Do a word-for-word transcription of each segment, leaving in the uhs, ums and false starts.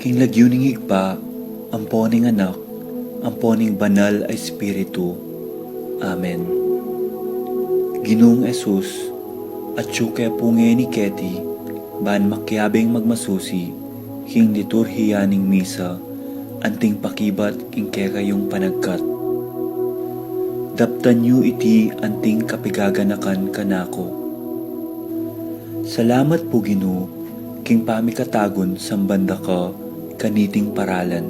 King lagyu ning Ibpa, ampo ning Anak, ampo ning Banal a Espiritu. Amen. Ginung Jesus, atyu ke pu ngeni keti, ban makiabing magmasusi king liturhiya ning misa, anting pakibat king kekayung panagkat. Daptan yu iti anting kapigaganakan kanaku. Salamat pu, Ginu, king pamikatagun samban da ka kaniting paralan.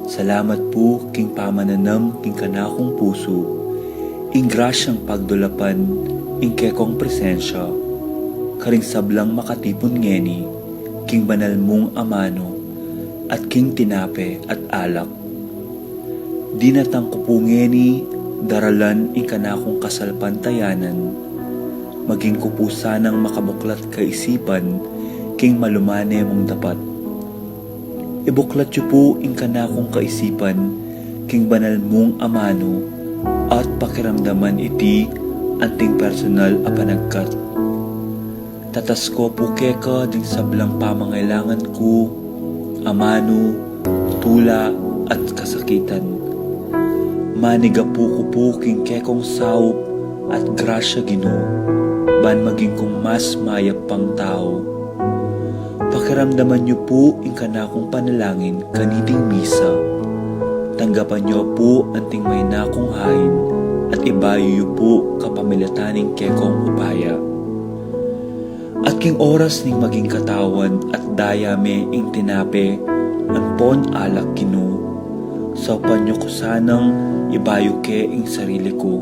Salamat pu king pamananam king kanakung pusu ing grasyang pagdulapan ing kekong presensya karing sablang makatipun ngeni king banal mung amanu at king tinape at alak. Dinatang ku pu ngeni daralan ing kanakung kasalpantayanan, maging ku pu sanang makabuklat kaisipan king malumane mung dapat. Ibuklat yu pu ing kanakung kaisipan king banal mung amanu at pakiramdaman iti anting personal a panagkat. Tatas ku pu keka ding sablang pamangailangan ku, amanu, tula, at kasakitan. Manigapu ku pu king kekong saup at grasya, Ginu, ban maging kung mas mayap pang tau. Pakiramdaman yu pu ing kanakung panalangin kaniting misa. Tanggapan yu pu anting maina kung hain at ibayu yu pu kapamilatan ning kekong upaya. At king oras ning maging katawan at daya me ing tinape ampon alak, Ginu, saupan yu ku sanang ibayu ke ing sarili ku.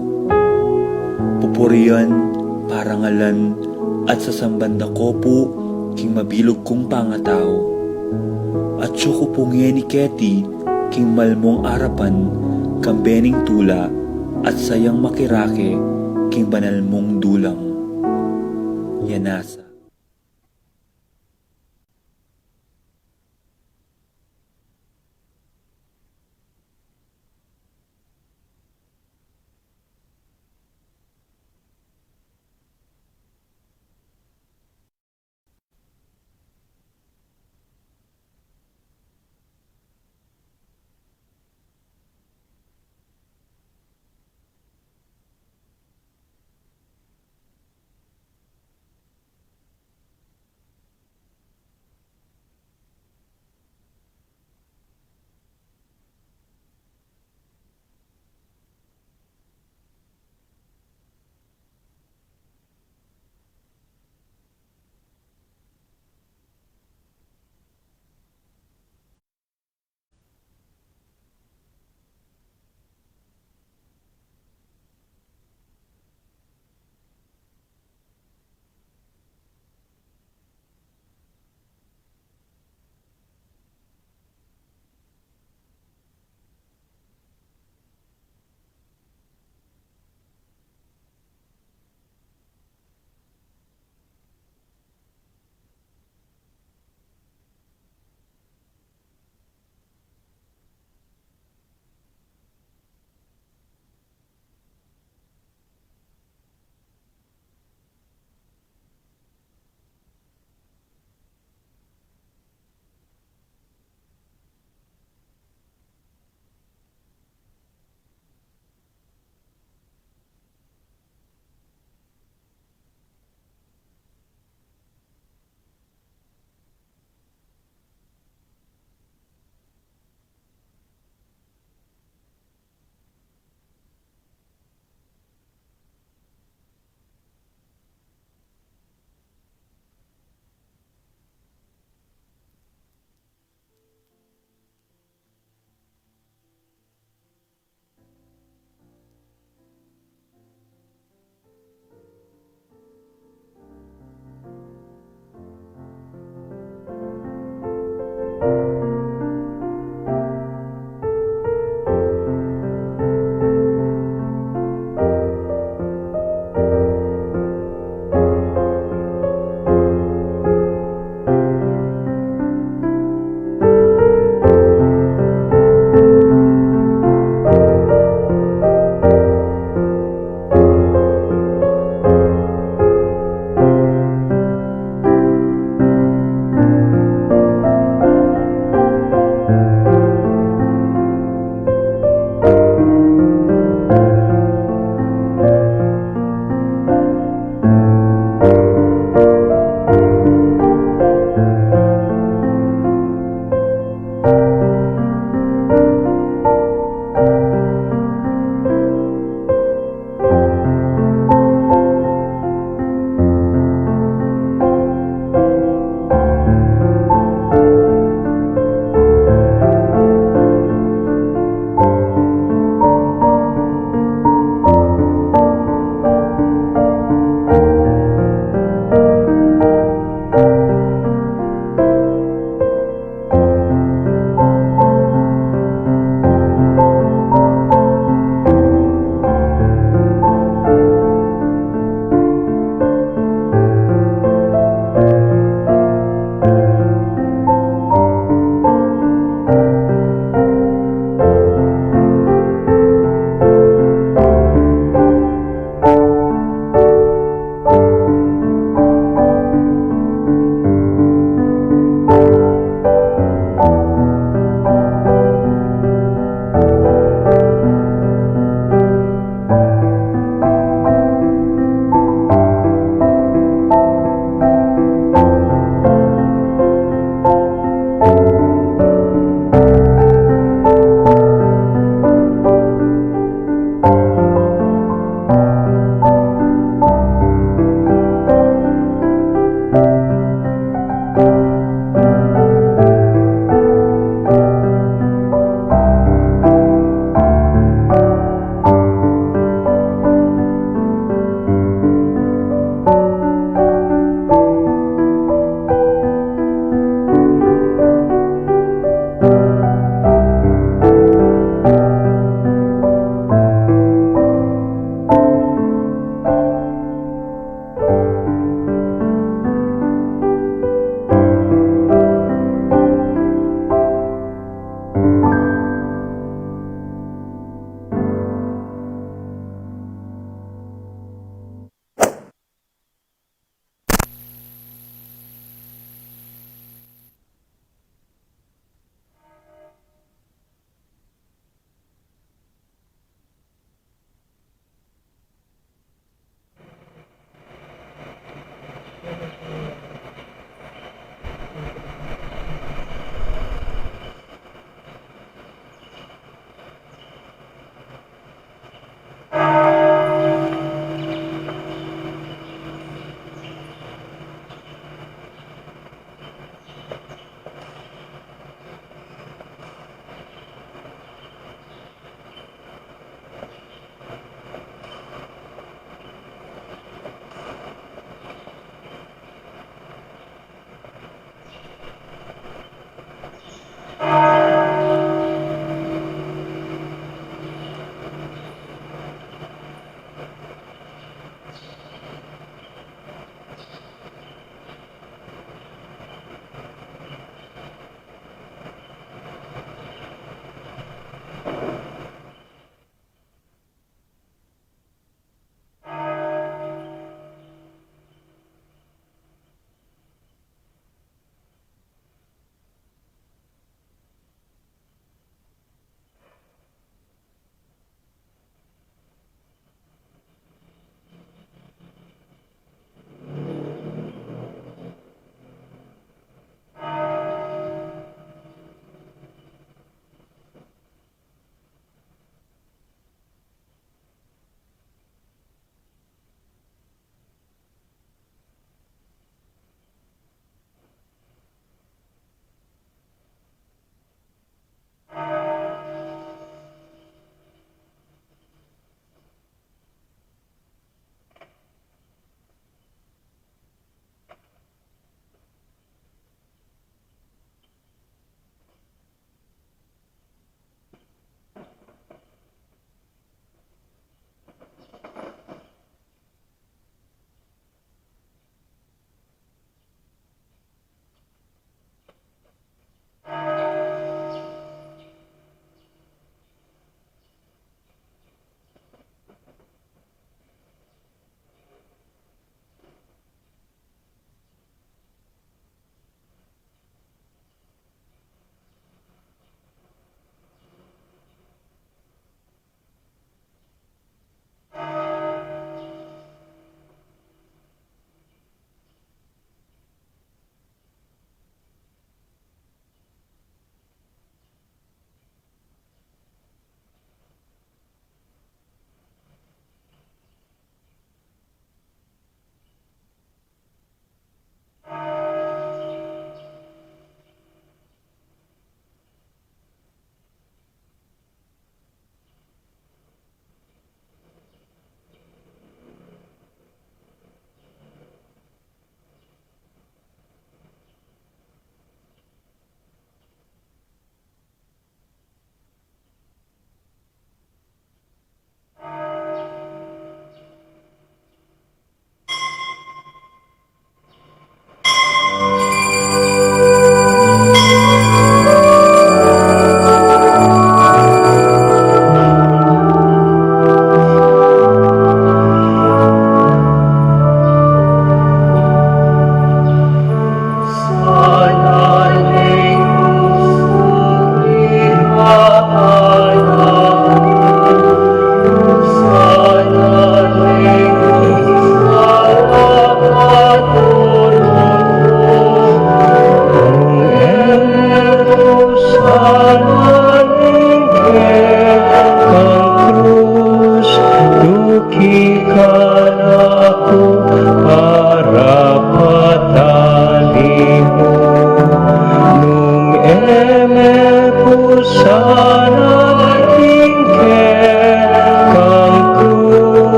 Pupurian, parangalan, at sasamban da ku pu king mabilug kung pangatau. Atyu ku pu ngeni keti king malmung arapan kambe ning tula at sayang makirake king banal mung dulang. Yanasa.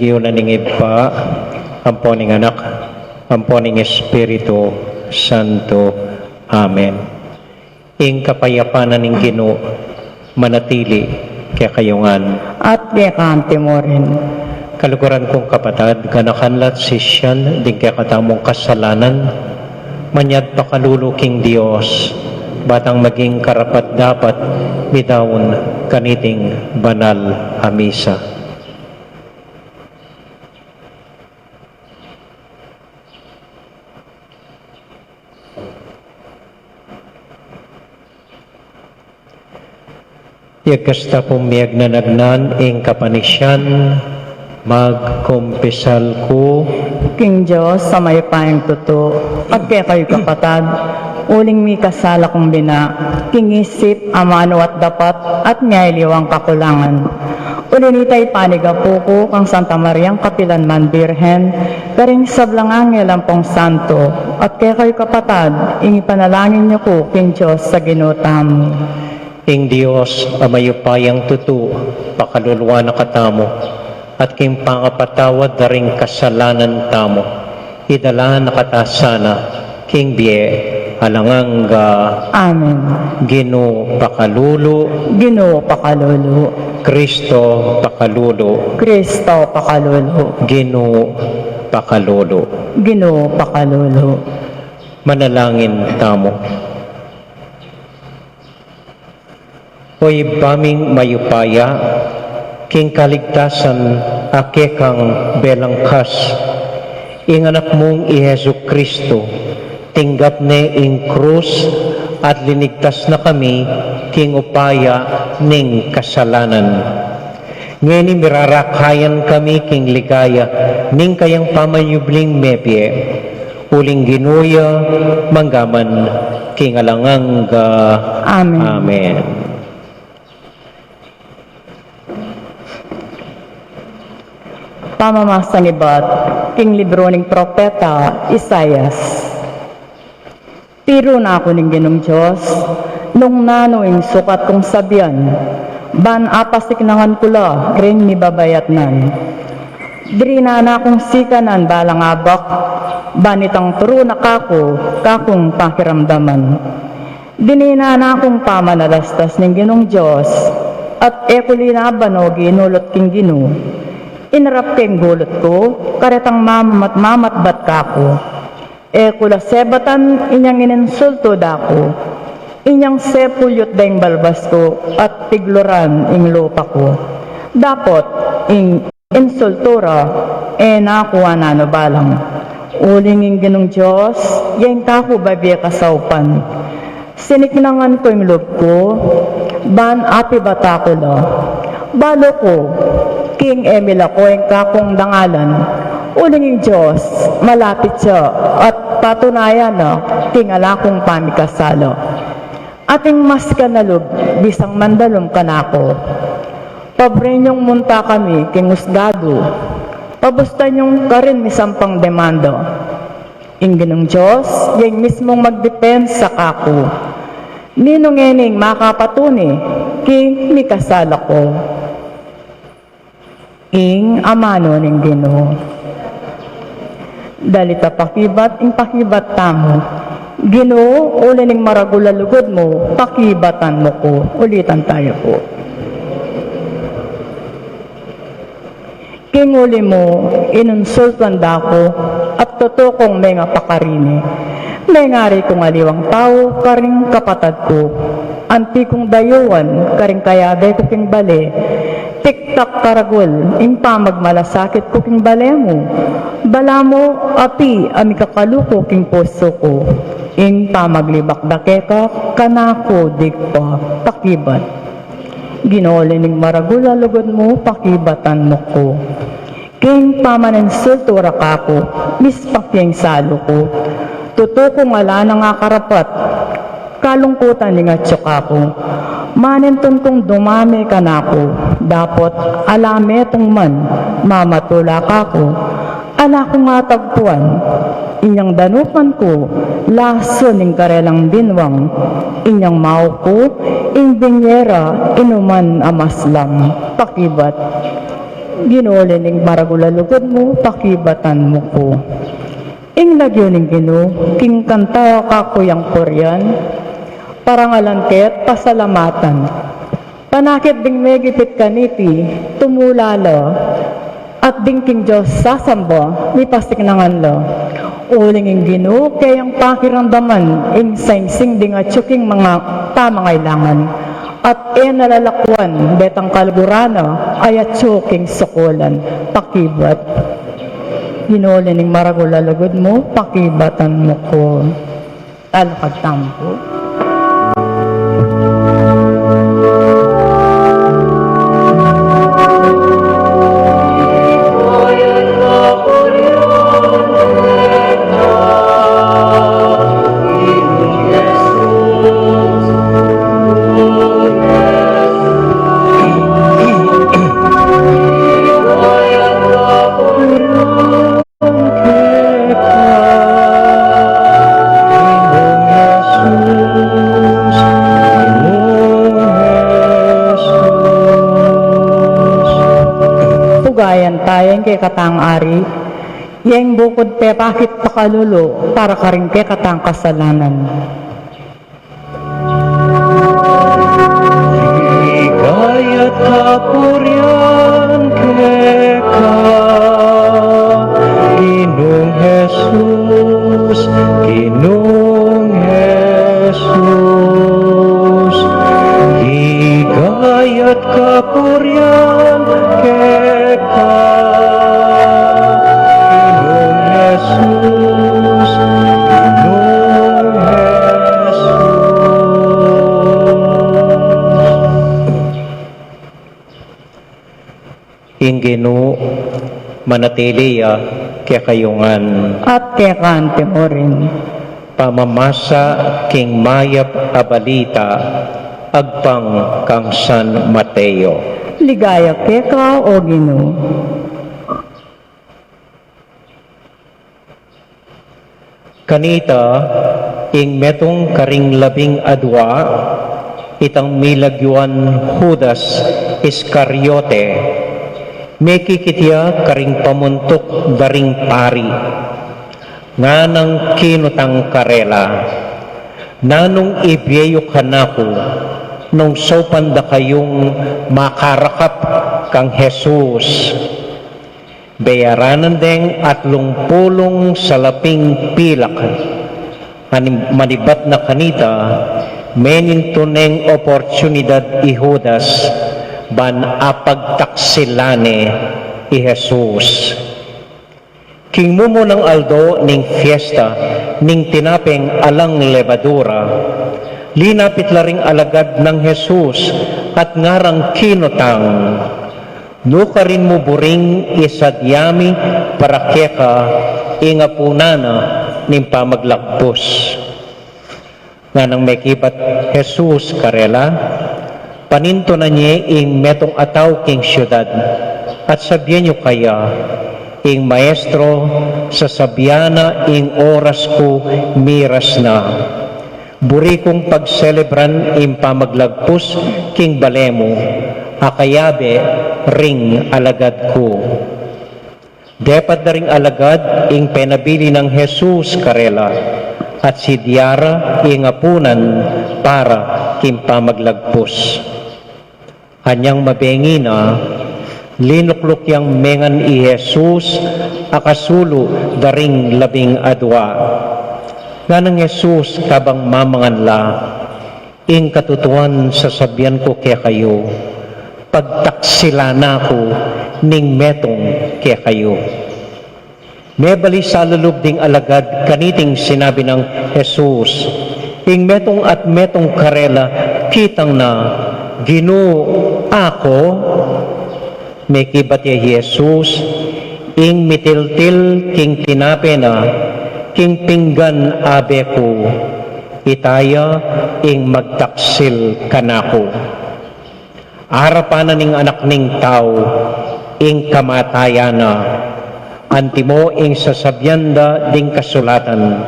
Yu na ning Ibpa, ampo ning Anak, ampo ning Espiritu Santo. Amen. Ing kapayapan na ning Ginu manatili kekayu ngan. At keka mu rin. Kaluguran kung kapatad, ganakan la at sisian ding kekatamung kasalanan, manyad pakalulu king Dios, ba tang maging karapat-dapat midaun kaniting banal a misa. Iyagkas ta pung miyagnanagnan ing kapanisian, magkumpisal ku king Dios a mayupayang tutu, at kekayu kapatad, uling mikasala kung bina, king isip, amanu at dapat, at miyaliwang kakulangan. Uli na nita, ipanigapu ku kang Santa Mariang kapilan man Birhen, karing sablang anghel ampong santo, at kekayu kapatad, ing ipanalangin yu ku king Dios a Ginu tamu. Ing Dios a mayupayang tutu, pakaluluan na katamu, at king pangapatawad da ring kasalanan tamu, idala na kata sana king bie alang angga. Amen. Ginu pakalulu. Ginu pakalulu. Kristo pakalulu. Kristo pakalulu. Ginu pakalulu. Ginu pakalulu. Manalangin tamu. O Ibpa ming mayupaya, king kaligtasan a kekang belangkas, ing Anak mung i Jesucristo, tinggap ne ing krus at linigtas na kami king upaya ning kasalanan. Ngeni mirarakayan kami king ligaya ning kayang pamanyubling mebie. Uling Ginu ya, mangga man king alang angga. Amen. Amen. Pamamasan ibat king libru ning propeta Isaias. Tiru na ku ning Ginung Dios, nung nanu ing sukat kung sabian, ban apasiknangan ku la ring mibabayatnan. Dirinan na kung sikanan balang abak, ban itang turu na kaku, kakung pakiramdaman. Dininan na kung pamanalastas ning Ginung Dios, at e ku linaban o ginulut king Ginu. Inarap keng gulut ku, karetang mamamat-mamat bat kaku. E ku la sebatan inyang ininsultu da ku, inyang sepulyut da ing balbas ku at pigluran ing lupa ku. Dapot ing insultu ra, e na ku ananu balang. Uling ing Ginung Dios, ya ing kaku babie kasaupan. Siniknangan ku ing lub ku, ban apibata ku la. Balu ku, king e milako ing kakung dangalan, uling ing Dios, malapit ya, at patunayan na, king ala kung pamikasala. Ating masikan a lub, bisang mandalum kanaku. Pabren yung munta kami, king usgadu. Pabustan yung karin misampang demanda. Ing Ginung Dios, ya ing mismung magdepensa kaku. Ninu ngening makapatuni, king mikasala ku. Ing amanu ning Ginu. Dalit a pakibat, ing pakibat tamu. Ginu, uli ning maragul a lugud mu, pakibatan mu ku. Ulitan tayu pu. King uli mu, inunsultuan da ku, at tutu kung mengapakarini. Mengari kung aliwang tau, karing kapatad ku. Anti kung dayuan, karing kayabe ku king bale. Tiktak karagul, ing pamagmalasakit ku king bale mu. Balamu, api, a mikakalu ku king pusu ku. Ing pamaglibak da keka, kanaku, digpa, pakibat. Ginu, uli ning maragul a lugud mu, pakibatan mu ku. King pamaninsultu ra kaku, mispak ya ing salu ku. Tutu kung ala nang akarapat, kalungkutan ing atyu kaku. Manintun kung dumame kanaku, dapot ala metung man, mamatula kaku. Ala kung atagpuan, inyang danupan ku, lasun ing karelang binwang, inyang mau ku, ing binye ra, inuman a maslam, pakibat. Ginu, uli ning maragul a lugud mu, pakibatan mu ku. Ing lagyu ning Ginu, king kanta, kaku yang purian, parangalan ke at pasalamatan. Panakit ding megipit kaniti, tumula la, at ding king Dios sasamba, mipasiknangan la. Uling ing Ginu, keyang pakiramdaman, ing saingsing ding atyu king manga pamangailangan. At e na lalakwan, detang kaluguran na, ay atyu king sukulan, pakibat. Ginu, uli ning maragul a lugud mu, pakibatan mu ku. Talakad tamu pu. Pugayan taya ing kekatang Ari, ya ing bukud pepakit pakalulu para karing kekatang kasalanan. Ligaya at kapurian keka, Ginung Jesus, Ginung Jesus. Ligaya at kapurian keka, Ginung Jesus, Ginung Jesus. Ing Ginu manatili ya kekayu ngan. At keka mu rin. Pamamasa king mayap a balita agpang kang San Mateo. Ligaya keka, o Ginu. Kanita, ing metung karing labing adua, itang milagyuan Judas Iscariote, mekikit ya karing pamuntuk da ring pari, nganang kinutang karela, "Nanung ibie yu kanaku nung saupan da kayung makarakap kang Jesus?" Beyaranan deng atlung pulung salaping pilak. Ani-, manibat na kanita, menintu neng oportunidad i Judas ban apagtaksilan ne i Jesus. King mumunang aldo ning fiesta ning tinapeng alang lebadura, linapit la ring alagad nang Jesus at ngarang kinutang, "Nukarin mu buring isadya mi para keka ing apunan na ning pamaglagpus?" Nganang mekibat Jesus karela, "Panintunan ye ing metung a tau king siudad, at sabyan yu kaya, 'Ing Maestro, sasabyan na ing oras ku miras na. Buri kung pagselebran ing pamaglagpus king bale mu, a kayabe ring alagad ku.'" Depat da ring alagad ing penabili nang Jesus karela, at sidya ra ing apunan para king pamaglagpus. Anyang mabengi na, linukluk yang mengan i Jesus a kasulu da ring labing adua. Nganang Jesus kabang mamangan la, "Ing katutuan sasabyan ku kekayu, pagtaksilan na ku ning metung kekayu." Mebalik salulub ding alagad kaniting sinabi nang Jesus, ing metung at metung karela kitang na, "Ginu, aku?" Mekibat ya i Jesus, "Ing mitiltil king tinape na, king pinggan abe ku, ita ya ing magtaksil kanaku." Arapan na ning Anak ning Tau ing kamatayan na. Antimo ing sasabyan da ding kasulatan,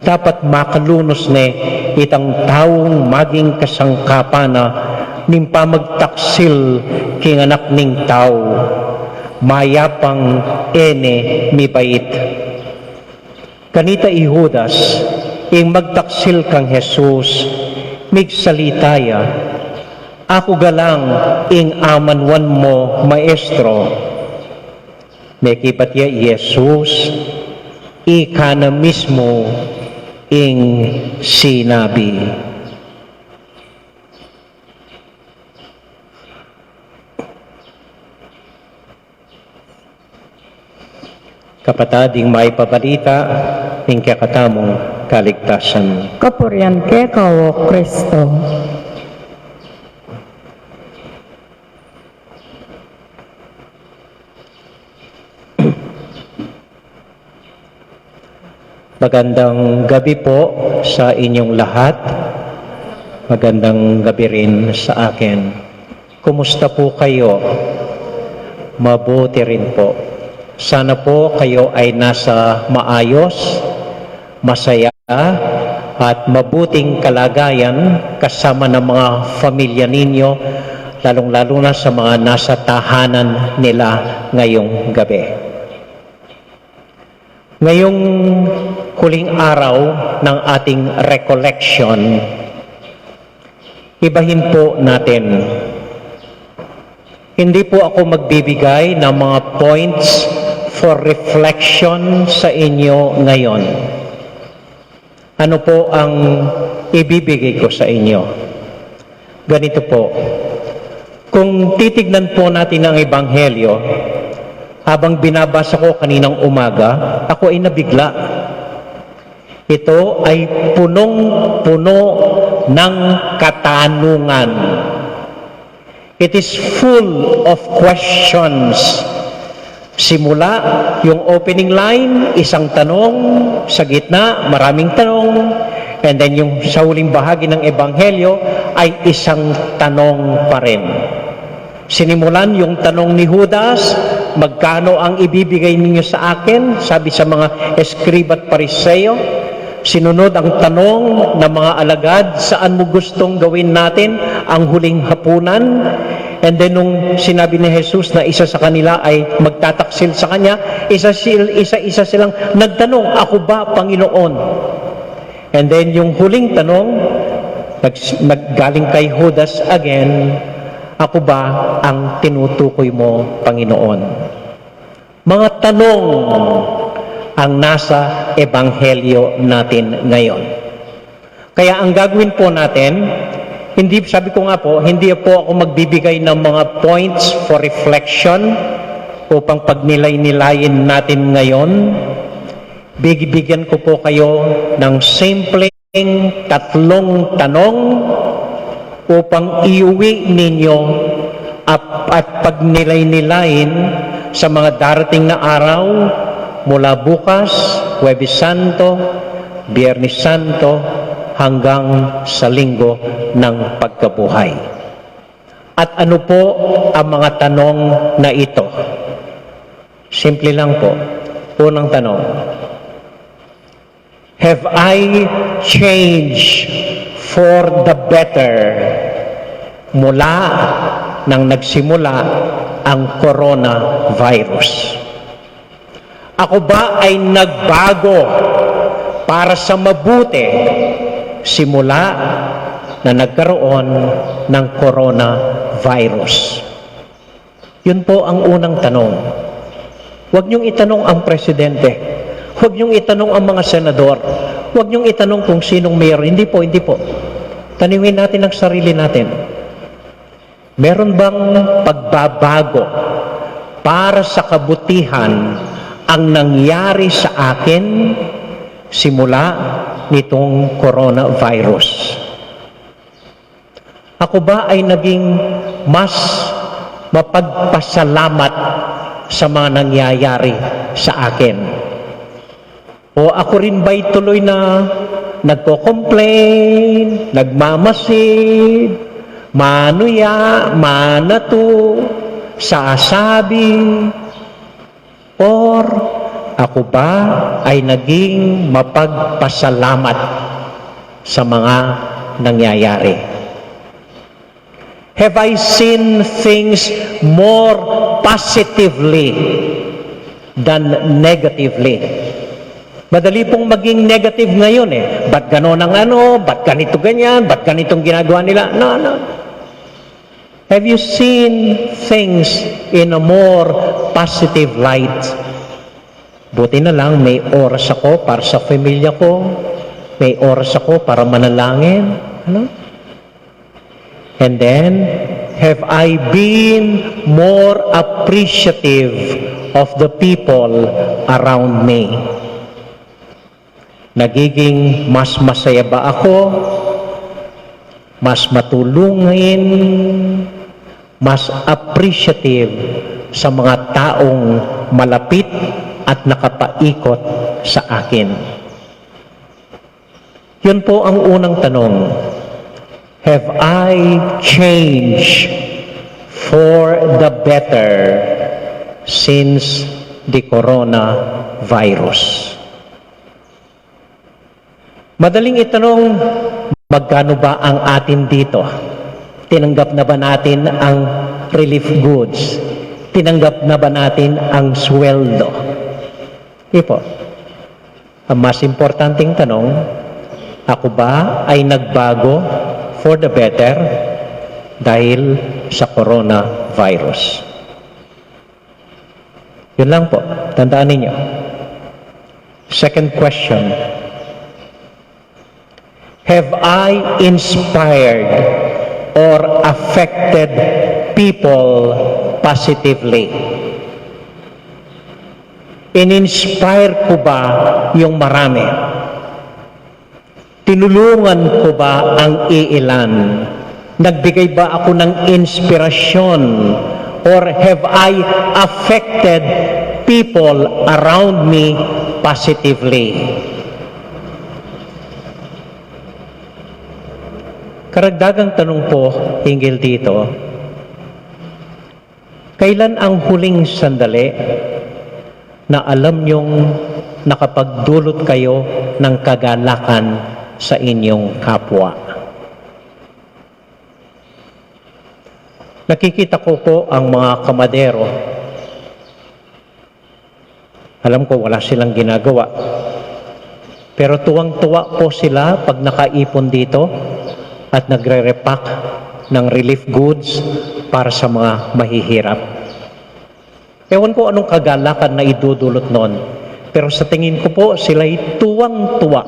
dapat makalunus ne itang taung maging kasangkapan na ning pamagtaksil king Anak ning Tau. Mayap a ngeni mibait. Kanita i Judas, ing magtaksil kang Jesus, migsalita ya, "Aku galang ing amanuan mu, Maestro." Mekibat ya i Jesus, ika na mismu ing sinabi. Kapatad, ing mayap a balita ning kekatamung kaligtasan. Kapurian keka, O Kristo. Magandang gabi po sa inyong lahat. Magandang gabi rin sa akin. Kumusta po kayo? Mabuti rin po. Sana po kayo ay nasa maayos, masaya, at mabuting kalagayan kasama ng mga pamilya ninyo, lalong-lalo na sa mga nasa tahanan nila ngayong gabi. Ngayong huling araw ng ating recollection, ibahin po natin. Hindi po ako magbibigay ng mga points for reflection sa inyo ngayon. Ano po ang ibibigay ko sa inyo? Ganito po. Kung titignan po natin ang Ebanghelyo, habang binabasa ko kaninang umaga, ako ay nabigla. Ito ay punong-puno ng katanungan. It is full of questions. Simula, yung opening line, isang tanong, sa gitna, maraming tanong, and then yung sa huling bahagi ng Ebanghelyo ay isang tanong pa rin. Sinimulan yung tanong ni Judas, "Magkano ang ibibigay ninyo sa akin?" sabi sa mga eskriba at Pariseo. Sinunod ang tanong ng mga alagad, "Saan mo gustong gawin natin ang huling hapunan?" And then nung sinabi ni Jesus na isa sa kanila ay magtataksil sa kanya, isa sil-, isa-isa silang nagtanong, "Ako ba, Panginoon?" And then yung huling tanong, nag-, naggaling kay Judas again, "Ako ba ang tinutukoy mo, Panginoon?" Mga tanong ang nasa ebanghelyo natin ngayon. Kaya ang gagawin po natin, hindi, sabi ko nga po, hindi po ako magbibigay ng mga points for reflection upang pagnilay-nilayin natin ngayon. Bibigyan ko po kayo ng simpleng tatlong tanong upang iuwi ninyo at, at pagnilay-nilayin sa mga darating na araw, mula bukas, Huwebes Santo, Biyernes Santo, hanggang sa Linggo ng Pagkabuhay. At ano po ang mga tanong na ito? Simple lang po. Unang tanong, "Have I changed for the better mula nang nagsimula ang coronavirus?" Ako ba ay nagbago para sa mabuti simula na nagkaroon ng coronavirus? Yun po ang unang tanong. Huwag niyong itanong ang presidente. Huwag niyong itanong ang mga senador. Huwag niyong itanong kung sinong mayor. Hindi po, hindi po. Tanungin natin ang sarili natin. Meron bang pagbabago para sa kabutihan ang nangyari sa akin simula nitong coronavirus? Ako ba ay naging mas mapagpasalamat sa mga nangyayari sa akin? O ako rin ba'y tuloy na nagko-complain, nagmamasid, manuya, manatu, sasabi? Or ako ba ay naging mapagpasalamat sa mga nangyayari? Have I seen things more positively than negatively? Madali pong maging negative ngayon eh. Ba't ganon ang ano? Ba't ganito ganyan? Ba't ganitong ginagawa nila? No, no. Have you seen things in a more positive light? Buti na lang may oras ako para sa pamilya ko. May oras ako para manalangin. Ano? And then, have I been more appreciative of the people around me? Nagiging mas masaya ba ako? Mas matulungin? Mas appreciative sa mga taong malapit at nakapaikot sa akin? Yun po ang unang tanong. Have I changed for the better since the coronavirus? Madaling itanong, magkano ba ang atin dito? Tinanggap na ba natin ang relief goods? Tinanggap na ba natin ang sweldo? Ipo. Ang mas importanteng tanong, ako ba ay nagbago for the better dahil sa coronavirus? Yun lang po. Tandaan ninyo. Second question, have I inspired or affected people positively? In-inspire ko ba yung marami? Tinulungan ko ba ang iilan? Nagbigay ba ako ng inspirasyon? Or have I affected people around me positively? Karagdagang tanong po hinggil dito, kailan ang huling sandali na alam niyong nakapagdulot kayo ng kagalakan sa inyong kapwa? Nakikita ko po ang mga kamadero. Alam ko wala silang ginagawa. Pero tuwang-tuwa po sila pag nakaipon dito at nagre-repack ng relief goods para sa mga mahihirap. Ewan ko anong kagalakan na idudulot nun. Pero sa tingin ko po, sila'y tuwang-tuwa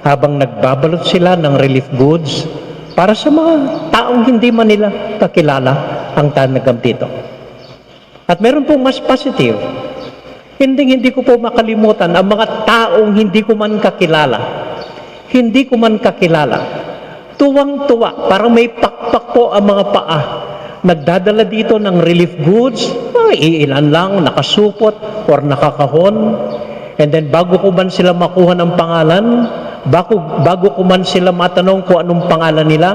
habang nagbabalot sila ng relief goods para sa mga taong hindi man nila kakilala ang tanggap dito. At meron pong mas positive. Hindi, hindi ko po makalimutan ang mga taong hindi ko man kakilala. Hindi ko man kakilala. Tuwang-tuwa, parang may pakpak po ang mga paa. Nagdadala dito ng relief goods, mga iilan lang, nakasupot or nakakahon. And then bago ko man sila makuha ng pangalan, bago, bago ko man sila matanong kung anong pangalan nila,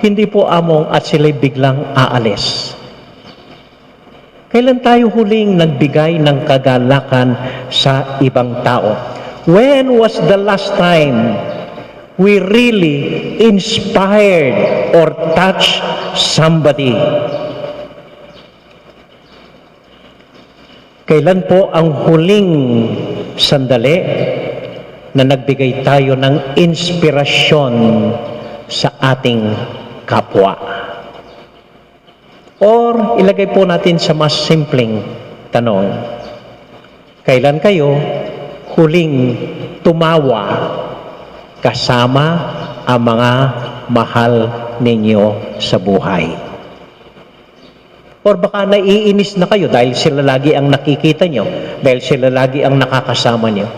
hindi po among at sila'y biglang aalis. Kailan tayo huling nagbigay ng kagalakan sa ibang tao? When was the last time we really inspired or touched somebody? Kailan po ang huling sandali na nagbigay tayo ng inspirasyon sa ating kapwa? Or ilagay po natin sa mas simpleng tanong, kailan kayo huling tumawa kasama ang mga mahal ninyo sa buhay? Or baka naiinis na kayo dahil sila lagi ang nakikita nyo, dahil sila lagi ang nakakasama nyo.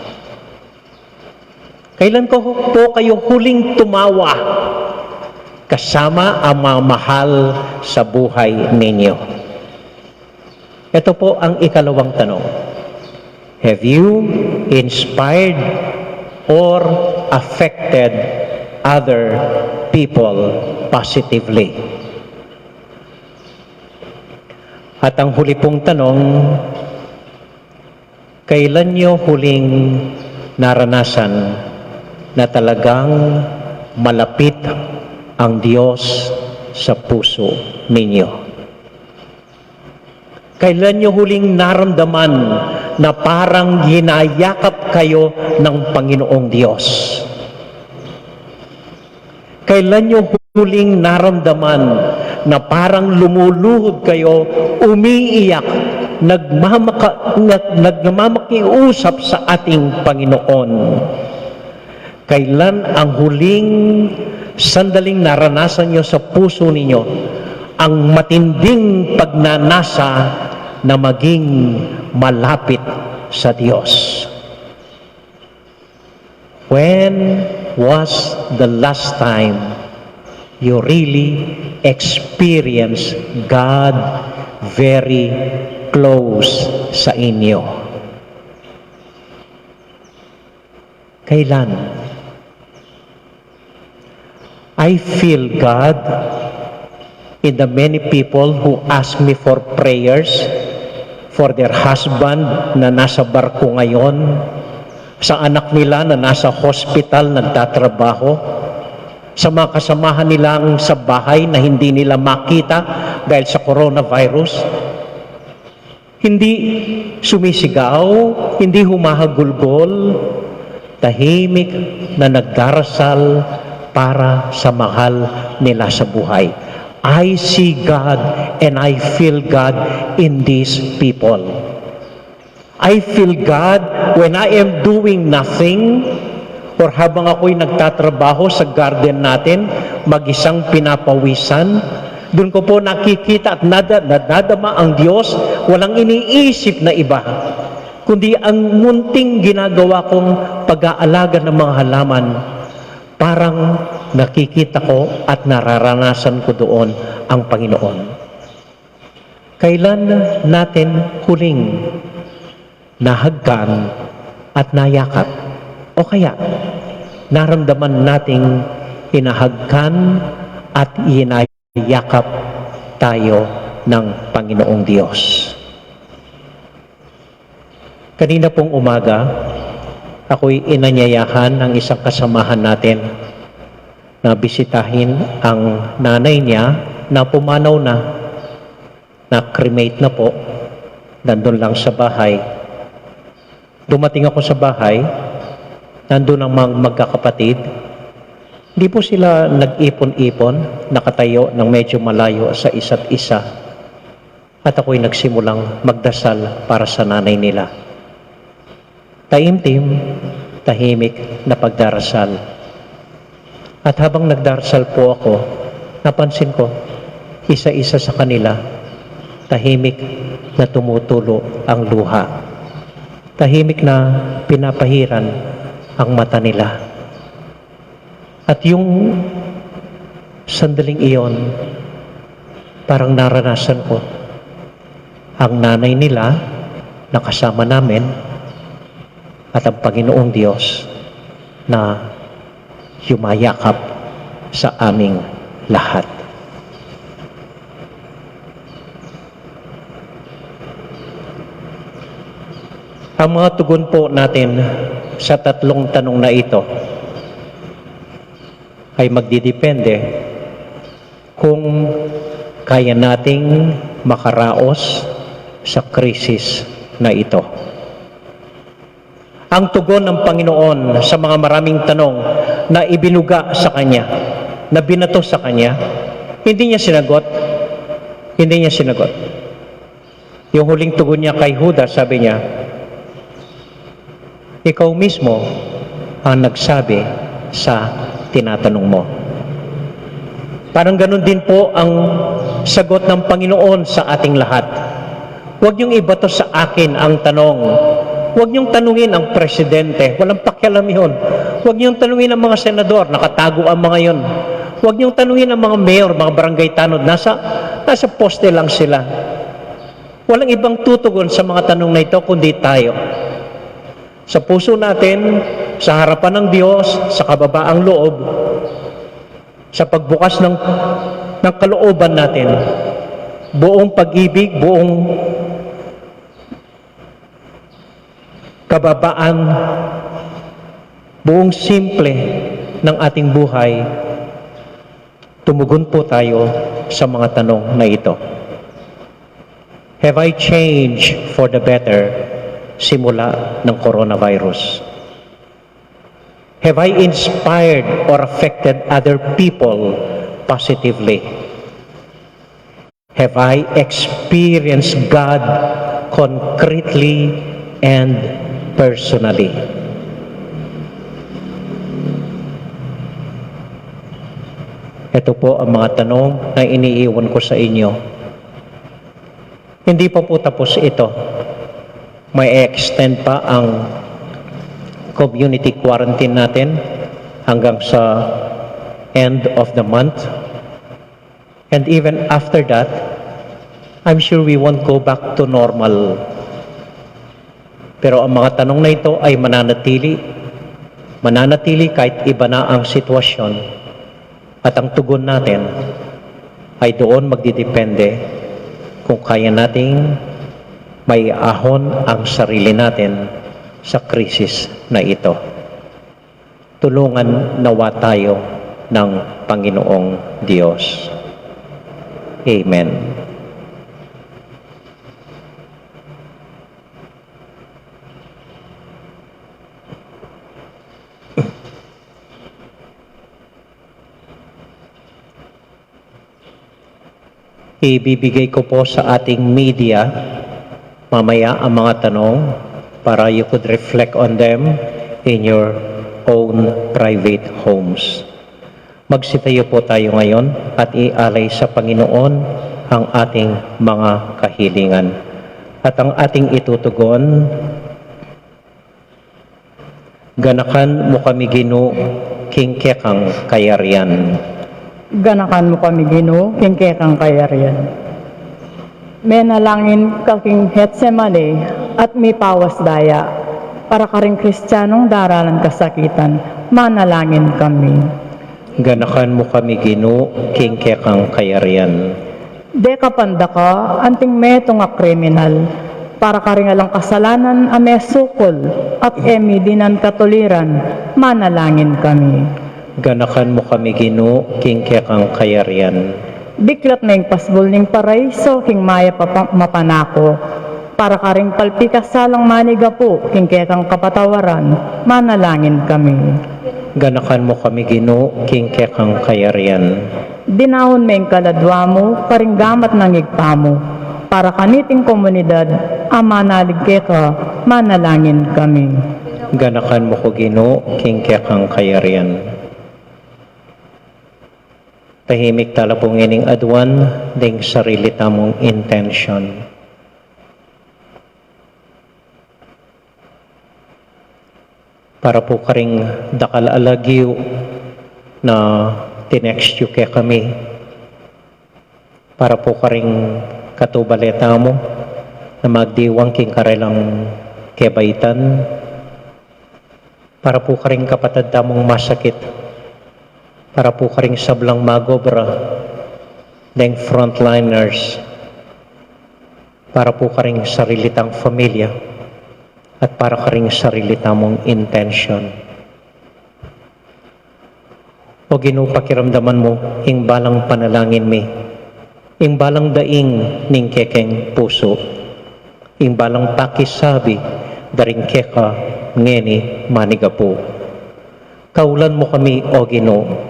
Kailan ko po kayo huling tumawa kasama ang mga mahal sa buhay ninyo? Ito po ang ikalawang tanong. Have you inspired or affected other people positively? At ang huli pong tanong, kailan nyo huling naranasan na talagang malapit ang Diyos sa puso ninyo? Kailan nyo huling naramdaman na parang ginayakap kayo ng Panginoong Diyos? Kailan nyo huling naramdaman na parang lumuluhod kayo, umiiyak, nagmamaka-, nag-, nagmamakiusap sa ating Panginoon? Kailan ang huling sandaling naranasan nyo sa puso ninyo ang matinding pagnanasa na maging malapit sa Diyos? When was the last time you really experienced God very close sa inyo? Kailan? I feel God in the many people who ask me for prayers for their husband na nasa barko ngayon, sa anak nila na nasa hospital nagtatrabaho, sa mga kasamahan nilang sa bahay na hindi nila makita dahil sa coronavirus. Hindi sumisigaw, hindi humahagulgol, tahimik na nagdarasal para sa mahal nila sa buhay. I see God and I feel God in these people. I feel God when I am doing nothing or habang ako'y nagtatrabaho sa garden natin, mag-isang pinapawisan. Dun ko po nakikita at nada-, nadadama ang Diyos, walang iniisip na iba, kundi ang munting ginagawa kong pag-aalaga ng mga halaman, parang nakikita ko at nararanasan ko doon ang Panginoon. Kailan natin huling nahagkan at nayakap? O kaya, naramdaman nating hinahagkan at hinayakap tayo ng Panginoong Diyos? Kanina pong umaga, ako'y inanyayahan ng isang kasamahan natin na bisitahin ang nanay niya na pumanaw na, na-cremate na po, nandun lang sa bahay. Dumating ako sa bahay, nandun ang mga magkakapatid. Hindi po sila nag-ipon-ipon, nakatayo ng medyo malayo sa isa't isa. At ako'y nagsimulang magdasal para sa nanay nila. Taimtim, tahimik na pagdarasal. At habang nagdarasal po ako, napansin ko, isa-isa sa kanila, tahimik na tumutulo ang luha. Tahimik na pinapahiran ang mata nila. At yung sandaling iyon, parang naranasan ko ang nanay nila na kasama namin at ang Panginoong Diyos na yumayakap sa aming lahat. Ang mga tugon po natin sa tatlong tanong na ito ay magdidepende kung kaya nating makaraos sa krisis na ito. Ang tugon ng Panginoon sa mga maraming tanong na ibinuga sa Kanya, na binato sa Kanya, hindi niya sinagot. Hindi niya sinagot. Yung huling tugon niya kay Judas, sabi niya, "Ikaw mismo ang nagsabi sa tinatanong mo." Parang ganun din po ang sagot ng Panginoon sa ating lahat. Huwag niyong ibato sa akin ang tanong. Huwag niyong tanungin ang presidente. Walang pakialam yun. Huwag niyong tanungin ang mga senador. Nakatago ang mga yun. Huwag niyong tanungin ang mga mayor, mga barangay tanod. Nasa, nasa poste lang sila. Walang ibang tutugon sa mga tanong na ito kundi tayo. Sa puso natin, sa harapan ng Diyos, sa kababaang loob, sa pagbukas ng, ng kalooban natin, buong pag-ibig, buong kababaan, buong simple ng ating buhay, Tumugon po tayo sa mga tanong na ito. Have I changed for the better simula ng coronavirus? Have I inspired or affected other people positively? Have I experienced God concretely and personally? Ito po ang mga tanong na iniiwan ko sa inyo. Hindi pa po tapos ito. May extend pa ang community quarantine natin hanggang sa end of the month. And even after that, I'm sure we won't go back to normal. Pero ang mga tanong na ito ay mananatili, mananatili kahit iba na ang sitwasyon. At ang tugon natin ay doon magdidepende kung kaya nating maiahon ang sarili natin sa krisis na ito. Tulungan nawa tayo ng Panginoong Diyos. Amen. Ibibigay ko po sa ating media mamaya ang mga tanong para you could reflect on them in your own private homes. Magsitayo po tayo ngayon at ialay sa Panginoon ang ating mga kahilingan at ang ating itutugon. Ganakan mu kami, Ginu, king kekang kayarian. Ganakan mu kami, Ginu, king kekang kayarian. Menalangin ka king Getsemani at mipawas daya para karing Kristianong daralan kasakitan. Manalangin kami. Ganakan mu kami, Ginu, king kekang kayarian. Dekapan daka anting metung a kriminal, para karing alang kasalanan a mesukul at e mi dinan katuliran, manalangin kami. Ganakan mu kami, Ginu, king kekang kayarian. Diklat me ing pasbul ning paraiso king mayap a pa-, mapanaku, para karing palpikasalang manigapu king kekang kapatawaran, manalangin kami. Ganakan mu kami, Ginu, king kekang kayarian. Dinaun me ing kaladwa mu karing gamat nang Ibpa mu, para kaniting komunidad a manalig keka, manalangin kami. Ganakan mu ku, Ginu, king kekang kayarian. Tahimik tala pu ngening aduan ding sarili tamung intensyon. Para pu karing dakal a lagyu na tinext yu kekami. Para pu karing katubale tamu na magdiwang king karelang kebaitan. Para pu karing kapatad tamung masakit. Para pu karing sablang magobra, deng frontliners. Para pu karing sarili tang familia at para karing sarili tamung intensyon. O Ginu, pakiramdaman mu ing balang panalangin mi, ing balang daing ning kekeng pusu, ing balang pakisabi da ring keka ngeni manigapu. Kaulan mu kami, O Ginu.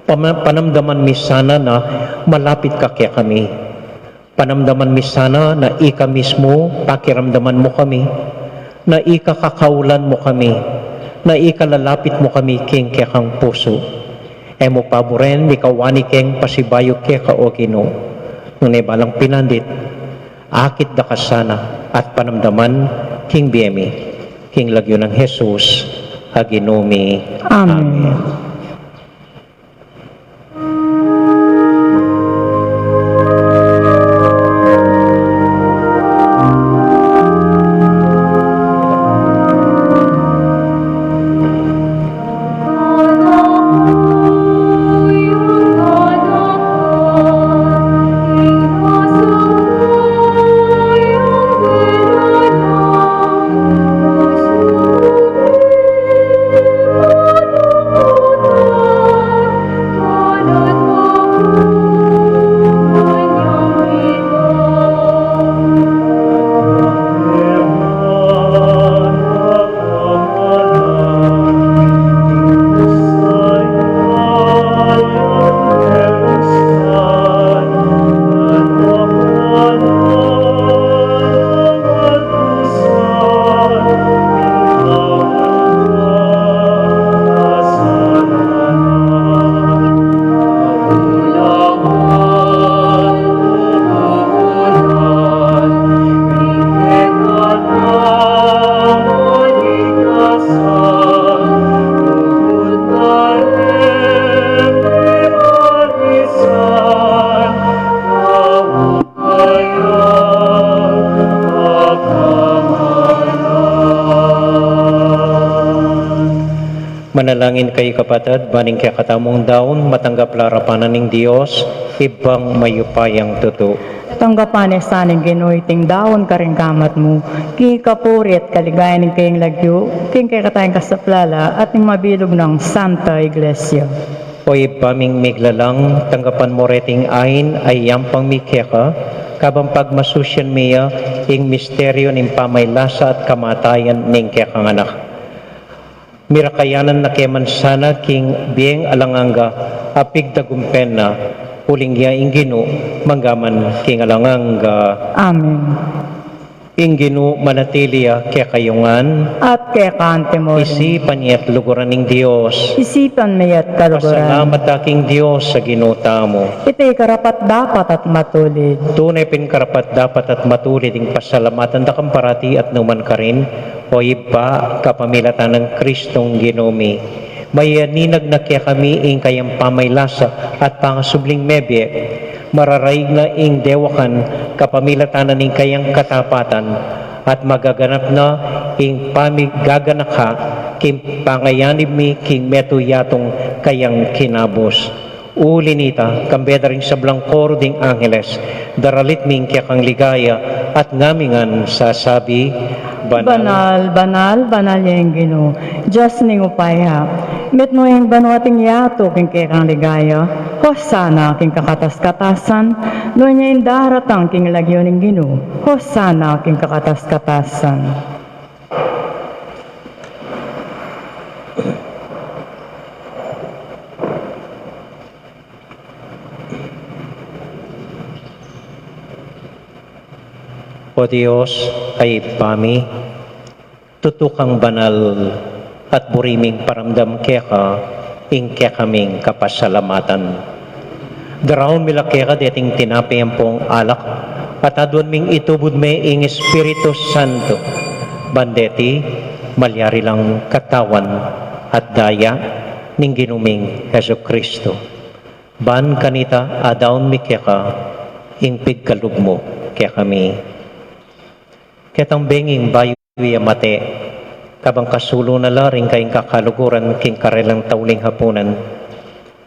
Pama-, panamdaman mi sana na malapit ka kekami. Panamdaman mi sana na ika mismu pakiramdaman mu kami, na ika kakaulan mu kami, na ika lalapit mu kami king kekang pusu. E mu paburen mikawani keng pasibayu keka, O Ginu. Nune balang pinandit, akit da ka sana at panamdaman king bie mi, king lagyu nang Jesus a Ginu mi. Amen. Amen. Manalangin kayu, kapatad, ban ing kekatamung daun matanggap la arapan na ning Dios, Ibpang mayupayang tutu. Tanggapan na sa ning Ginu iting daun karing gamat mu, king kapurian at kaligayan ning kayang lagyu, king kekatang kasaplalan at ning mabilug nang Santa Iglesia. O Ibpa ming miglalang, tanggapan mu reting ain a iyampang mi keka, kabang pagmasusian mi ya ing misteryu ning pamaylasa at kamatayan ning kekang Anak. Mirakayanan na ke man sana king bie alang angga, a pigtagumpen na, uling ya ing Ginu, mangga man king alang angga. Amen. Ing Ginu manatili ya kekayu ngan. At keka mu rin. Isipan ye at luguran ning Dios. Isipan me at kaluguran. Pasalamat ta king Dios a Ginu tamu. Iti karapat-dapat at matulid. Tune pin karapat-dapat at matulid ing pasalamatan da kang parati at nu man karin, O Ibpa, kapamilatan nang Kristong Ginu mi. Mayaninag na kekami ing kayang pamaylasa at pangasubling mebie. Mararaig na ing dewakan kapamilatan na ning kayang katapatan, at magaganap na ing pamigaganaka king pangayanib mi king metung yatung kayang kinabus. Uli nita, kambe da ring sablang koro ding angeles, daralit mi ing kekang ligaya, at ngami ngan sasabi, Banal, banal, banal ya ing Ginu, Dios ning upaya. Mitmu ing banua at ing yatu king kekang ligaya. Hosana king kakatas-katasan. Nuan ya ing daratang king lagyu ning Ginu. Hosana king kakatas-katasan. O Dios a Ibpa mi, tutu kang banal, at buri ming paramdam keka ing kekaming kapasalamatan. Daraun mi la keka deting tinape ampong alak, at aduan ming itubud me ing Espiritu Santo, ban deti malyari lang katawan at daya ning Ginu ming Jesucristo. Ban kanita adaun mi keka ing pigkalub mu kekami. Ketang bengi ing bayu ya mate, kabang kasulu na la ring kayang kakaluguran king karelang tauling hapunan,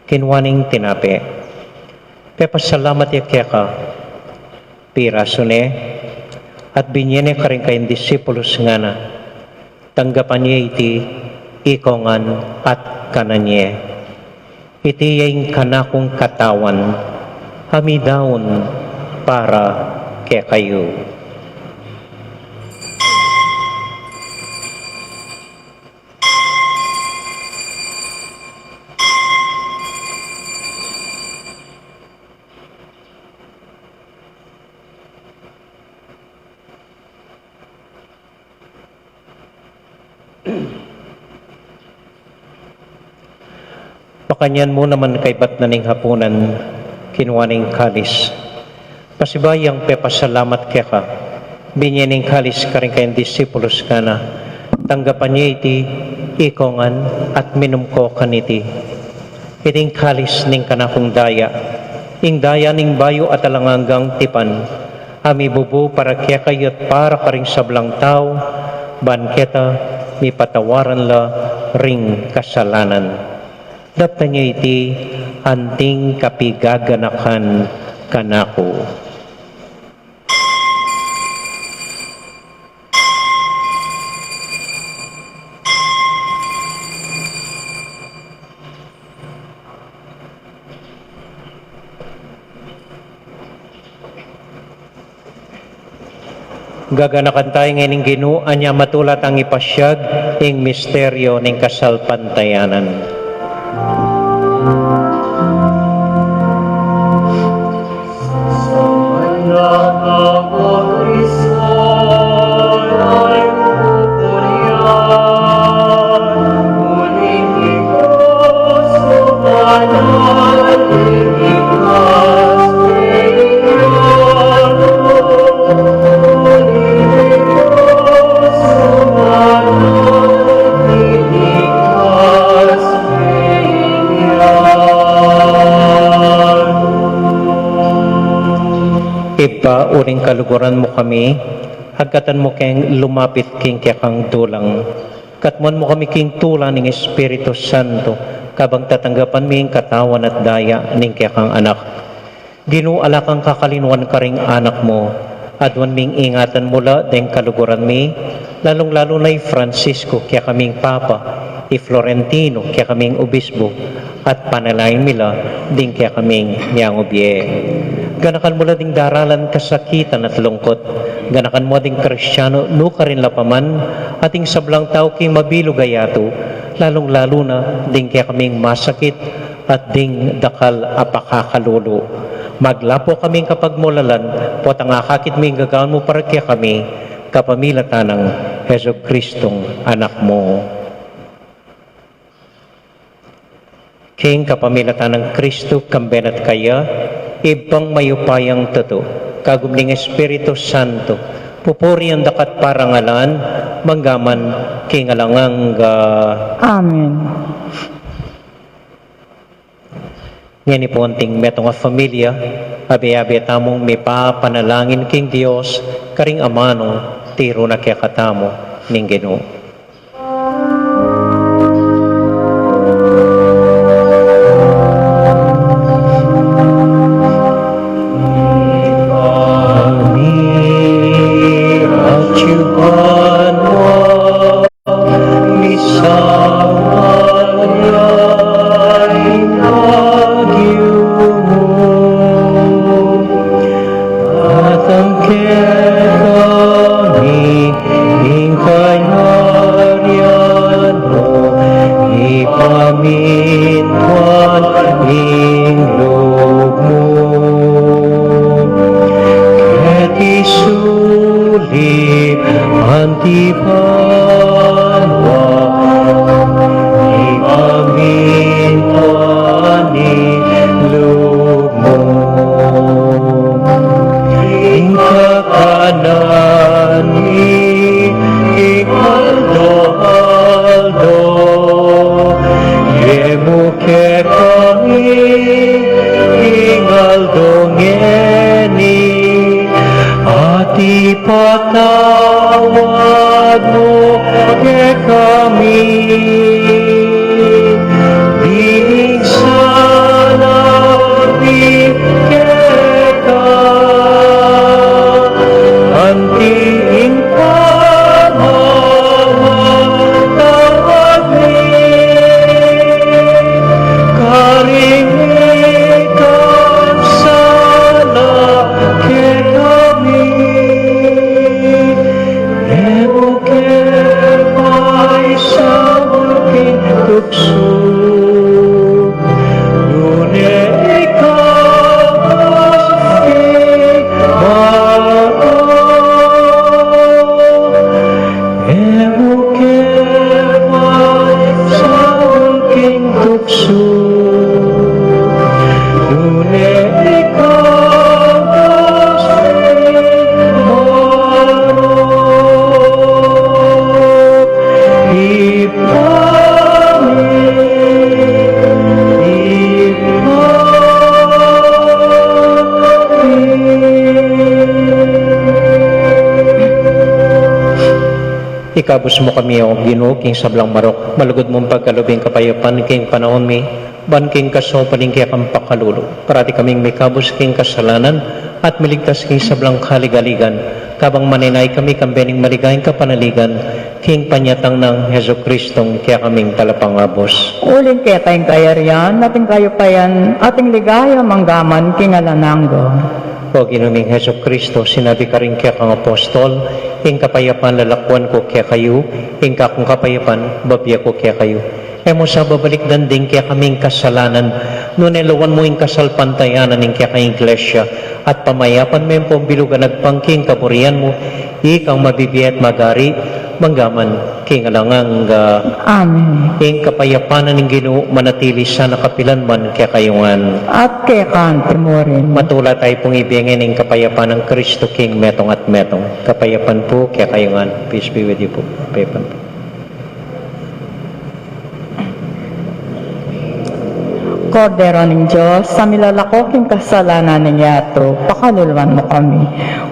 kinua neng tinape, pepasalamat ya keka, pirasu ne, at binye ne karing kayang disipulus, ngana, Tanggapan ye iti ikong ngan at kanan ye. Iti ya ing kanakung katawan, a midaun para kekayu. Makanyan mu naman kaybat na ning hapunan, kinua ne ing kalis. Pasibayu yang pepasalamat keka, binye ne ing kalis karing kayang disipulus, ngana, tanggapan ye iti ikong ngan at minum ko kaniti. Iti ing kalis ning kanakung daya, ing daya ning bayu at alang anggang tipan, a mibubu para kekayu at para karing sablang tau, ban keta mipatawaran la ring kasalanan. Daptan ye iti anting kapigaganakan kanaku. Gaganakan tayu ngeni ing Ginu, anya matula tang ipasiag ing misteryo ning kasalpantayanan. Ibpa, uling kaluguran mu kami, agkatan mu keng lumapit king kekang dulang. Katmuan mu kami king tula ning Espiritu Santo, kabang tatanggapan mi ing katawan at daya ning kekang Anak. Ginu, ala kang kakalinuan karing Anak mu, aduan ming ingatan mu la deng kaluguran mi, lalung-lalu na i Francisco, kekaming Papa, i Florentino, kekaming Obispo, at panalangin mi la ding kekaming miyangubie. Ganakan mu la ding daralan, kasakitan at lungkut. Ganakan mu ding Kristiano nukarin la pa man, at ing sablang tau king mabilug a yatu, lalung-lalu na ding kekaming masakit at ding dakal a pakakalulu. Maglapo kaming kapagmulalan, potang akakit mi ing gagawan mu para kekami, kapamilatan nang Jesucristong Anak mu. King kapamilatan nang Kristo, kambe na at kaya, Ibpang mayupayang tutu, kagum ning Espiritu Santo, pupurian da ka at parangalan, mangga man king alang angga. Amen. Ngeni pu anting metung a familia, abe-abe tamung mipapanalangin king Dios, karing amanu tiru na kekatamu ning Ginu. Ani, atiu banua, misamban ya ing lagyu mu, datang kekami ing kayarian mu, ipamintuan ing lub mu keti sulip anti banua, ipamintuan ing lub mu. Ing kakanan mi king aldo-aldo, ibie mu kekami king aldo ngeni, at ipatawad mu kekami ding sala mi keka, anti ing pamamatawad mi karing mikasala kekami. E mu ke paisaul king tuksu, nune ikabus king marok. E mu ke paisaul king tuksu, nune ikabus king marok. Ibpa mi, Ibpa mi. Ikabus mu kami, O Ginu, king sablang marok. Malugud mung pagkalub ing kapayapan king panaun mi, ban king kasaupan ning kekang pakalulu, parati kaming mikabus king kasalanan at miligtas king sablang kaligaligan, kabang manenaya kami kambe ning maligayang kapanaligan king panyatang nang Jesucristong kekaming Talapangabus. Uling keka ing kayarian, at ing kayupayan, at ing ligaya manggaman king alang angga. O Ginu ming Jesucristo, sinabi karing kekang apostol, ing kapayapan lalakwan ku kekayu, ing kakung kapayapan babie ku kekayu. E mu sa babalikdan ding kekaming kasalanan, nune lawan mu ing kasalpantayanan ning kekang Iglesia, at pamayapan me ing pambilug a agpang king kaburian mu, ikang mabibie at magari, manggaman king alang angga. Amen. Ing kapayapan ning Ginu manatili sana kapilan man kekayu ngan. At keka mu rin. Matula tayu pung ibie ngeni ing kapayapan nang Kristo king metung at metung. Kapayapan pu kekayu ngan. Peace be with you po. Kapayapan pu. Kordero ning Dios, a milalako king kasalanan ning yatu, pakaluluan mu kami.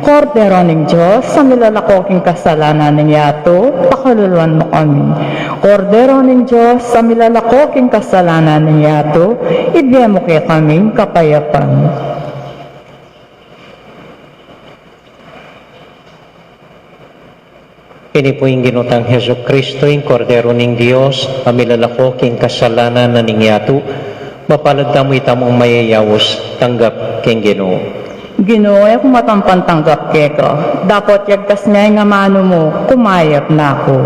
Kordero ning Dios, a milalako king kasalanan ning yatu, pakaluluan mu kami. Kordero ning Dios, a milalako king kasalanan ning yatu, ibie mu kekaming kapayapan. Ini pu ing Ginu tang Jesucristo, ing Kordero ning Dios, a milalako king kasalanan na ning yatu. Mapalad tamu itamung mayayaus, tanggap king Ginu. Ginu, e ku matampan tanggap keka, dapot yagkas me ing amanu mu, kumayap na ku.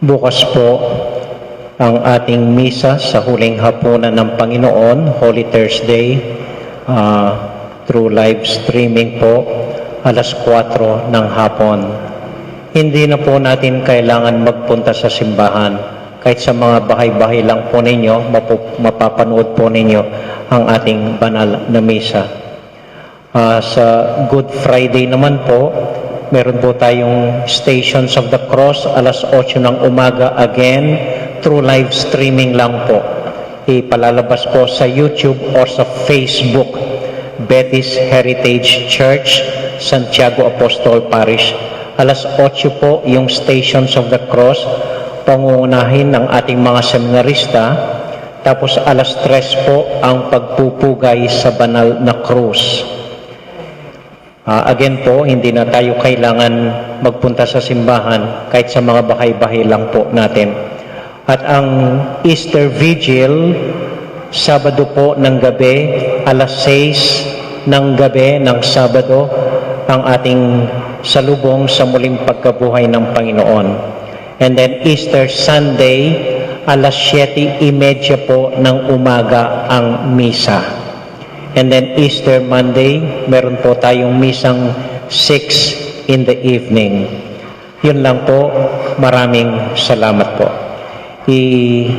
Bukas po ang ating misa sa huling hapunan ng Panginoon, Holy Thursday, ah, through live streaming po, alas kwatro ng hapon. Hindi na po natin kailangan magpunta sa simbahan. Kahit sa mga bahay-bahay lang po ninyo, mapu-, mapapanood po ninyo ang ating banal na misa. Ah, sa Good Friday naman po, meron po tayong Stations of the Cross, alas otso ng umaga, again, through live streaming lang po. Ipalalabas po sa YouTube or sa Facebook, Betis Heritage Church, Santiago Apostol Parish. Alas otso po yung Stations of the Cross, pangungunahin ng ating mga seminarista. Tapos alas tres po ang pagpupugay sa banal na krus. Ah, again po, hindi na tayo kailangan magpunta sa simbahan kahit sa mga bahay-bahay lang po natin. At ang Easter Vigil, Sabado po ng gabi, alas sais ng gabi ng Sabado, ang ating salubong sa muling pagkabuhay ng Panginoon. And then Easter Sunday, alas siyete y media po ng umaga ang misa. And then Easter Monday, meron po tayong misang six in the evening. Yun lang po. Maraming salamat po. I-type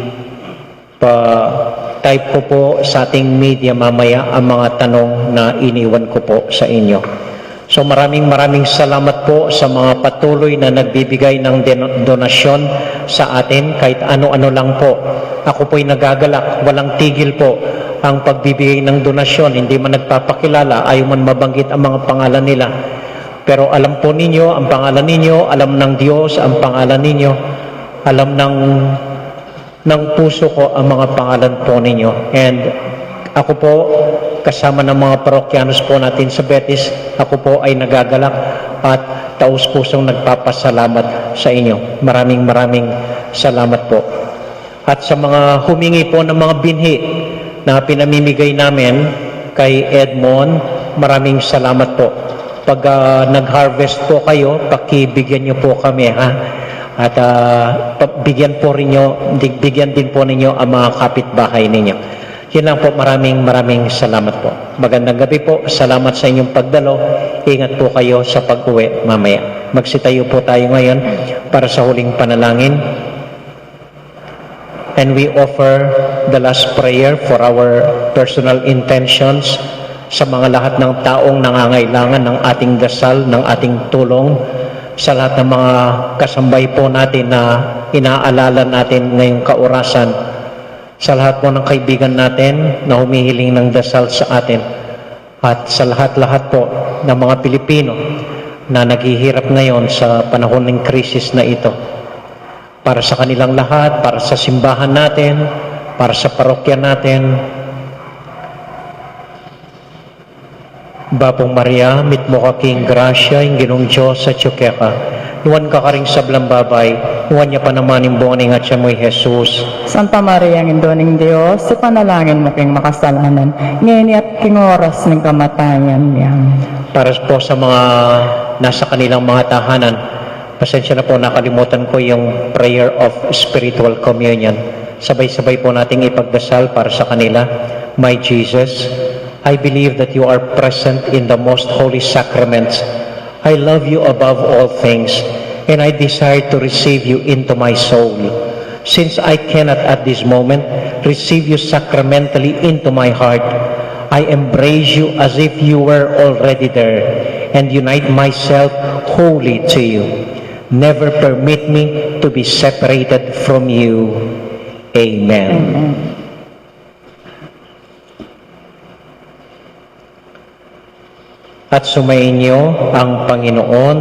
ko po sa ating media mamaya ang mga tanong na iniwan ko po sa inyo. So, maraming, maraming salamat po sa mga patuloy na nagbibigay ng den-, donasyon sa atin, kahit ano-ano lang po. Ako po'y nagagalak, walang tigil po ang pagbibigay ng donasyon, hindi man nagpapakilala, ayaw man mabanggit ang mga pangalan nila. Pero alam po ninyo ang pangalan ninyo, alam ng Diyos ang pangalan ninyo, alam ng, ng puso ko ang mga pangalan po ninyo. And ako po, kasama ng mga parokyanos po natin sa Betis, ako po ay nagagalak at taus-pusong nagpapasalamat sa inyo. Maraming, maraming salamat po. At sa mga humingi po ng mga binhi na pinamimigay namin kay Edmond, maraming salamat po. Pag, ah, nag-harvest po kayo, pakibigyan niyo po kami, ha? At, ah, pa-, bigyan po rin niyo, di-, bigyan din po ninyo ang mga kapitbahay ninyo. Yun lang po, maraming, maraming salamat po. Magandang gabi po, salamat sa inyong pagdalo. Ingat po kayo sa pag-uwi mamaya. Magsitayo po tayo ngayon para sa huling panalangin. And we offer the last prayer for our personal intentions, sa mga lahat ng taong nangangailangan ng ating dasal, ng ating tulong, sa lahat ng mga kasambay po natin na inaalala natin ngayong kaurasan, sa lahat po ng kaibigan natin na humihiling ng dasal sa atin, at sa lahat-lahat po ng mga Pilipino na naghihirap ngayon sa panahon ng krisis na ito. Para sa kanilang lahat, para sa simbahan natin, para sa parokya natin. Bapu Maria, mitmu ka king grasya, ing Ginung Dios atyu keka. Nuan ka karing sablang babai, nuan ya pa naman ing bunga ning atyan mu, i Jesus. Santa Maria, Indu ning Dios, ipanalangin mu king makasalanan, ngeni at king oras ning kamatayan mi. Amen. Para po sa mga nasa kanilang mga tahanan, pasensya na po, nakalimutan ko yung prayer of spiritual communion. Sabay-sabay po nating ipagdasal para sa kanila. My Jesus, I believe that you are present in the most holy sacraments. I love you above all things, and I desire to receive you into my soul. Since I cannot at this moment receive you sacramentally into my heart, I embrace you as if you were already there and unite myself wholly to you. Never permit me to be separated from you. Amen. Amen. At sumainyo ang Panginoon.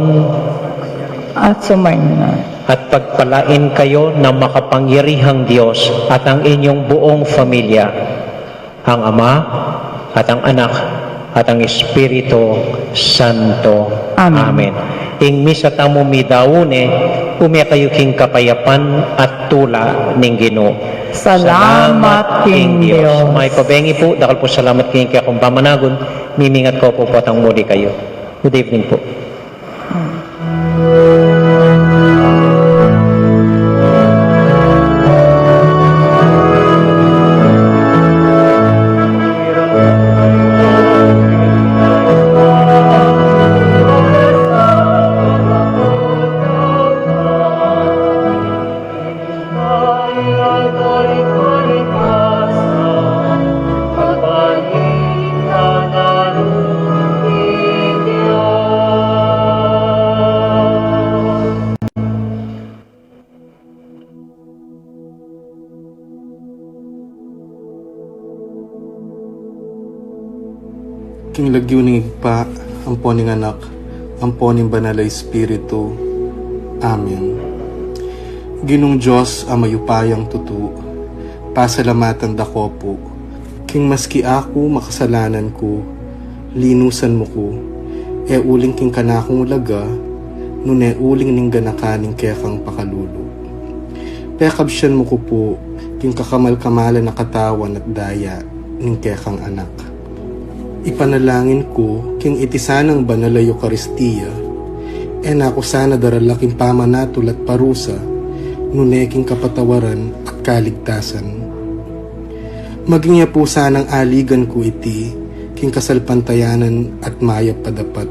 At sumainyo. At pagpalain kayo ng makapangyarihang Diyos at ang inyong buong pamilya, ang Ama, at ang Anak, at ang Espiritu Santo. Amen. Amen. Ing misa tamu midaun ne, ume kayu king kapayapan at tula ning Ginu. Salamat king Dios. Mayap a bengi pu, dakal pung salamat king kekong pamanagun, mimingat ko pu potang muli kayu. Good evening pu. King lagyu ning Ibpa, ampo ning Anak, ampo ning Banal a Espiritu. Amen. Ginung Dios a mayupayang tutu, pasalamatan da ka pu, king maski aku makasalanan ku, linusan mu ku, e uling king kanakung ulaga, nune uling ning ganaka ning kekang pakalulu. Pekabsian mu ku pu king kakamal-kamalan a katawan at daya ning kekang Anak. Ipanalangin ku king iti sanang banal a Eukaristia, e na ku sana darala king pamanatul at parusa, nune king kapatawaran at kaligtasan. Maging ya pu sanang aligan ku iti king kasalpantayanan at mayap a dapat.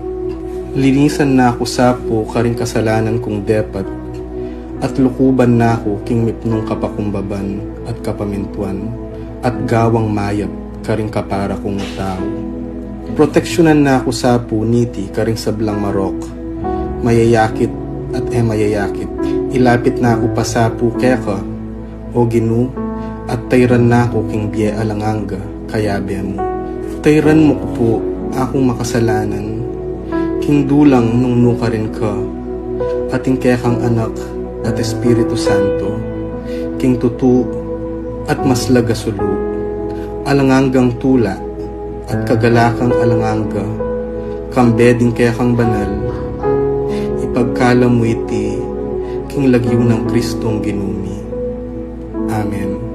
Linisan na ku sa pu karing kasalanan kung depat, at lukuban na ku king mipnung kapakumbaban at kapamintuan, at gawang mayap karing kapara kung tau. Proteksyunan na ku sa pu niti karing sablang marok, mayayakit at e mayayakit. Ilapit na ku pa sa pu keka, O Ginu, at tayran na ku king bie alang angga, kayabe mu. Tayran mu ku pu akung makasalanan, king dulang nung nukarin ka, at ing kekang Anak at Espiritu Santo, king tutu at maslag a sulu, alang anggang tula at kagalakan alang angga, kambe ding kekang banal, ipagkalub mu iti king lagyu nang Kristong Ginu mi. Amen.